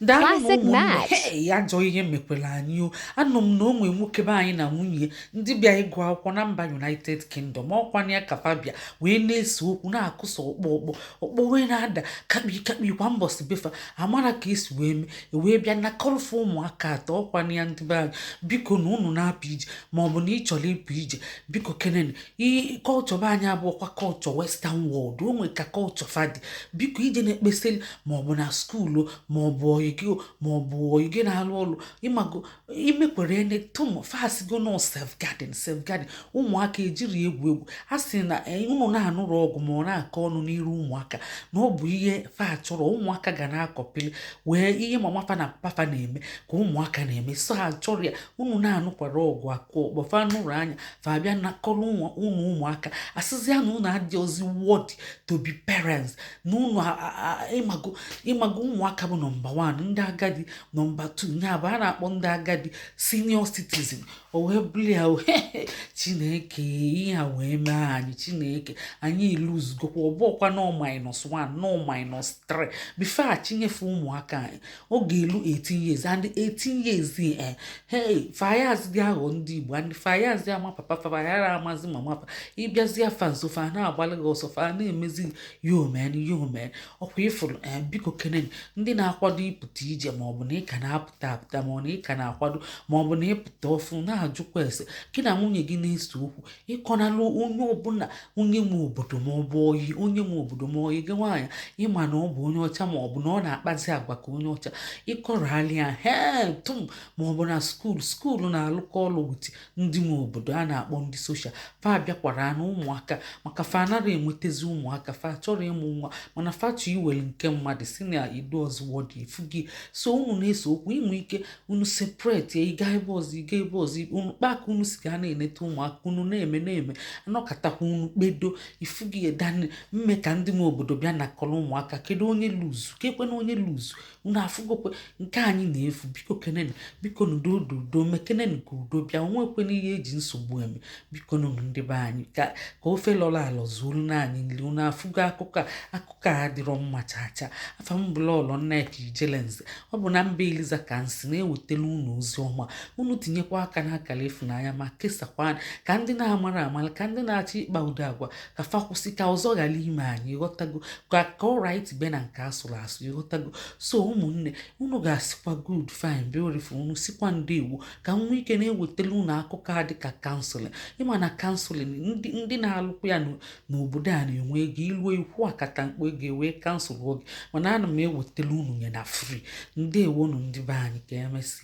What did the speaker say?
Daalụ na Classic ụmụnne. match. Hei, ajọ ihe mekwara anyị o. Anụ m na o nwee nwoke be anyị na nwunye ndị bịa ịgụ akwụkwọ na mba United Kingdom. Ọkwana ya ka fa bịa wee na-ese okwu, na-akụsa ọkpọ ọkpọ ọkpọ, wee na-ada kakpi kakpi kwa mbọsị befa. Amara ka esi wee mee, wee bịa nakọrọfe ụmụaka atọ. Ọkwana ya, ndị be anyị, biko, na unu na-apụ ije maọbụ na ị chọrọ ịpụ ije, biko kenen culture be anyị abụọkwa culture Western world. O nwee ka culture fa dị. Biko, ije na-ekpesịrị maọbụ na school, maọbụ oyi gị, maọbụ oyi gị na-alụ ọlụ, ịmago imekwere ene tum fasigo no safeguarding, safeguarding ụmụaka ejiri egwu egwu. A sị na unu na-anụrụ ọgụ ma ọ na-akọ ọnụ n'iru ụmụaka, na ọ bụ ihe fa chọrọ. Ụmụaka ga na-akọpịlị wee ihe mama fa na papa fa na-eme ka ụmụaka na-eme. So ha chọrọ ya unu na-anụkwara ọgụ, akụ ọkpọ. Fa nụrụ anya, fa bịa nakọrọ unu ụmụaka, asịzịa na unu adịghịzi worthy to be parents, na unu ịmago ịmago ụmụaka bụ number 1, ndị agadi number 2. Ya bụ a na-akpọ ndị agadi senior citizen. O wee bụrụ ya o, Chineke, ihe a wee mee anyị. Chineke, anyị luzgokwa. Ọbụọkwa no minus 1, no minus 3 before achinyefe ụmụaka anyị. Ọ ga-elu 18 years, and 18 years, hey, fayaz dị aghọ ndị Igbo and fayaz ama papa fa, fayara amazi mama fa. Ịbịazi afa nso, fa na-agbalị gị ọsọ, fa na-emezi yomen yomen. Ọkwa ịfụrụ. Biko kenen ndị na-akwado ịpụta ije, maọbụ na ị ka na-apụta apụta, maọbụ na ị ka na-akwado, maọbụ na ịpụta ọfụ, na-ajụkwa ese gị na nwunye gị na-ese okwu, ịkọnalụ onye ọbụla, onye nwe obodo maọbụ oyi onye nwe obodo, ma oyi gị nwaanyị ịma na ọ bụ onye ọcha, maọbụ na ọ na-akpazi agwa ka onye ọcha, ịkọrọali ya hee tum, maọbụ na school. School na-alụkọ ọlụ with ndị nwe obodo a na-akpọ ndị social. Fa bịakwara na ụmụaka maka fa anaghị enwetazi ụmụaka. Fa chọrọ ịmụ nwa, mana fa chọọ iwere nke mmadụ si na idu ọzụwọ dị efu gị. So unu na-ese okwu, inwe ike unu separate ya, ịga ebe ọzọ, ịga ebe ọzọ, unu kpaa ka unu si ga na-eneta ụmụaka unu na-eme anọkatakwa, unu kpedo ifu gị edani mme ka ndị nwe obodo bịa nakọrọ ụmụaka. Kedu onye luzu kekwe na onye luzu? Unu afụgokwe nke anyị na-efu. Biko kenen, biko nudo udo, mekenen ka udo bịa. Onwekwena ihe eji nsogbu eme. Biko nụnụ, ndị be anyị, ka ofe lọrọ alọ zuolu na anyị nri. Unu afụgo akụkọ a? Akụkọ a adịrọ mma chaa chaa. Afa m bụla ọlọ Nneka Ijelenze. Ọ bụ na mba Eliza ka nsi na-ewetara unu ozi ọma. Unu tinyekwa aka n'akara ịfụnanya ma kesakwa ka ndị na-amara amara, ka ndị na-achọ ịkpa udo agwa ka fa kwụsị, ka ọzọ ghara ime anyị. Ịghọtago? Ka ọrit be na nke asụrụ asụ, ịghọtago? So ụmụnne, unu ga-asịkwa good, fine, beautiful. Unu sikwa ndewo, ka m nwee ike na-ewetara unu akụkọ a dịka counselling. Ịma na counselling, ndị na-alụkwa ya n'obodo a na-enwe ego iluo ikwu akata mkpu ego wee counsel gị, mana ana m ewetara unu ya na free. Ndewonu, ndị be anyị, ka emesịa.